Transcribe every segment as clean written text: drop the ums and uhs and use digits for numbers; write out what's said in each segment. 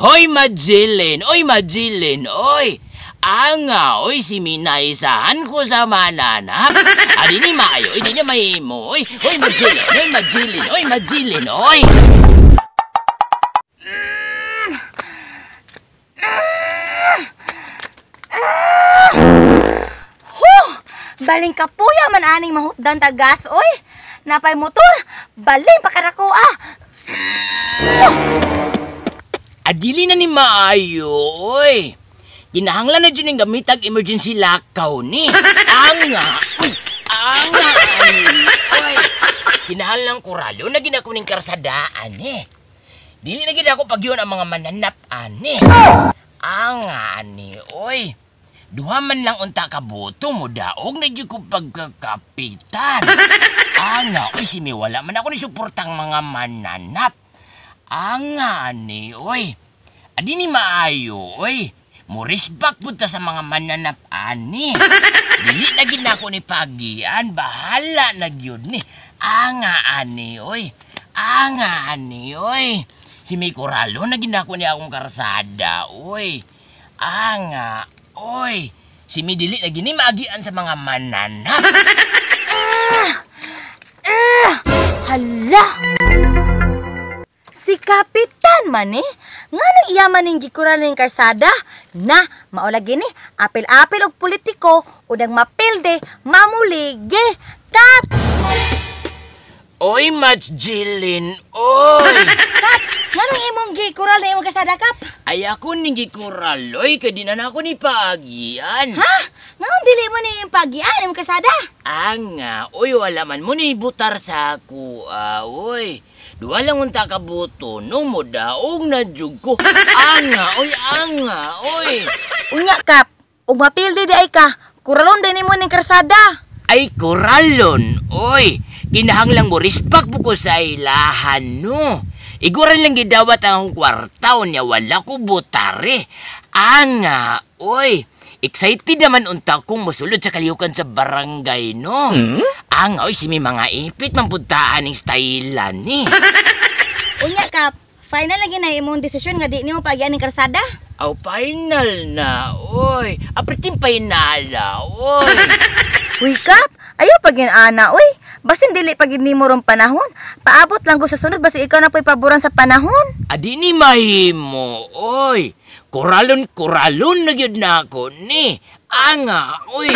Hoy, Majilin! Oy, Majilin! Oy! Anga, oy, si minaisahan ko sa mananap. Adi ni maayo, oy, di niya mahimo. Oy, oy, Majilin! Oy, Majilin! Oy, Majilin! Oy! Huh! Baling kapuya man aning mahutdan tagas, oy! Napay motor, baling pakarako ah! Adili na ni maayo, oy. Kinahanglan na dyan yung gamitag emergency lakaw ni. Anga, uy, anga, ani, oy. Kinahanglan kuralo na ginako ning karsadaan eh. Dili na gid ako pagyon ang mga mananap ani. Anga ani, oy. Duha man lang unta ka boto mo daog na jud ko pagkakapitan. Anga, oy, simiwala man ako ni suportang mga mananap. Anga ani, oy. Adi ni maayo, oy. Murisbak punta sa mga mananap ani. Dili na gid nako ni pagian, bahala na gyud ni. Anga ani, oy. Anga ani, oy. Si May Coralo na gid nako ni akong karsada, oy. Anga, oy. Si May dili na gini maagian sa mga mananap. Hala! Si Kapitan man eh. Nganong iya man ning gikural ning karsada? Na, maula gini, apil-apil og politiko, unang mapilde, mamuligi. Kap! Oy, Mats Jilin, oy! Kap! Nganong imong gikural na imong karsada, Kap? Ay ako ning gikuraloy, kay di na nako ni paagian. Ha? Nganong dili mo ni imong pagian imong karsada? Anga, oy, wala man mo ni butar sa ako, ah, oy. Duha lang unta ka buto, no mo daog na jug ko. Anga, oy, anga, oy. Unya, Kap, ug mapilde di ay ka, kuralon din nimo ning karsada. Ay, kuralon, oy. Kinahanglang mo respect po ko sa ilahan, no. Iguran lang gidawat ang akong kwarta, niya wala ko butare. Anga, oy. Excited naman unta kong mosulod sa kalihukan sa barangay, no? Anga, oy, si may mga ipit mampuntaan ng stylan, ni. Unya, Kap, final lagi na imong desisyon nga di nimo pagian ning karsada? Aw, final na, oy. Apritin final, oy. Uy, Kap, ayaw pag ana, oy. Basin dili pag nimo rong panahon. Paabot lang ko sa sunod basin ikaw na po'y paboran sa panahon. Adi ni mahimo, oy. Kuralon, kuralon na gyud na ako, ni. Anga, oy.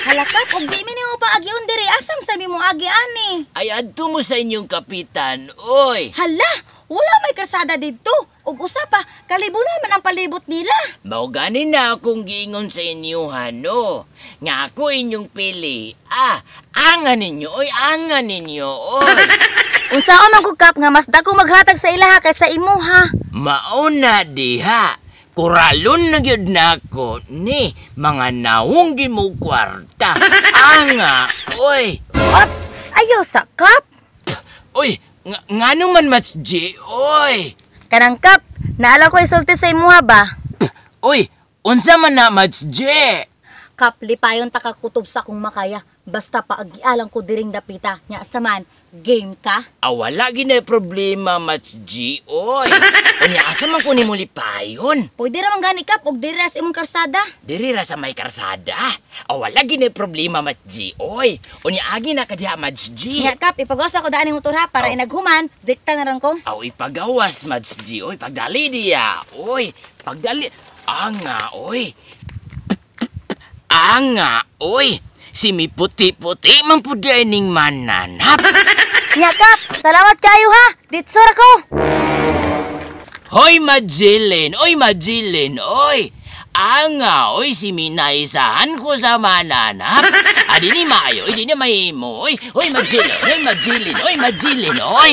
Hala, Kap, og di mi nimo paagyon diri, asam sabi mo agi ani? Ay, adto mo sa inyong kapitan, oy. Hala, wala may karsada didto. Ug usa pa, kalibunan man ang palibot nila. Mao gani na akong giingon sa inyo, hano. Nga ako inyong pili. Ah, anga ninyo, oy, anga ninyo, oy. Unsaon man ko, Kap, nga mas dako maghatag sa ilaha kaysa imuha? Mauna diha. Kuralon na gyud nako ni mga naong gimo kwarta. Anga, oy. Ops, ayaw sa, Kap. Oy, ngano man Mats G, oy. Kanang, Kap, naala ko isulti sa imuha ba? Oy, unsa man na Mats G? Kap, lipayon ta ka kutob sa akong makaya. Basta paagialang ko diring dapita. Nya sa man, game ka? Ah, wala gina problema, Mats G, oy. Unya, asa man ko nimo lipayon? Pwede ra man gani, Kap, og diri ra sa imong karsada. Diri ra sa may karsada. Ah, wala gina problema, Mats G, oy. Unya, agi na ka diha, Mats G. Nya, Kap, ipagawas ako daan imong motor ha, para Oh. inaghuman, dikta na lang ko. Aw, ipagawas, Mats G, oy. Pagdali diya, oy. Pagdali. Anga, oy. Anga, oy. Si mi puti-puti man pud ning mananap. Nya, Kap, salamat kayo ha. Ditso ra ko. Hoy, Majilin! Oy, Majilin! Oy! Anga, oy, si minaisahan ko sa mananap. Adi ni maayo, oy, di ni mahimo. Oy, oy, Majilin! Oy, Majilin! Oy, Majilin! Oy!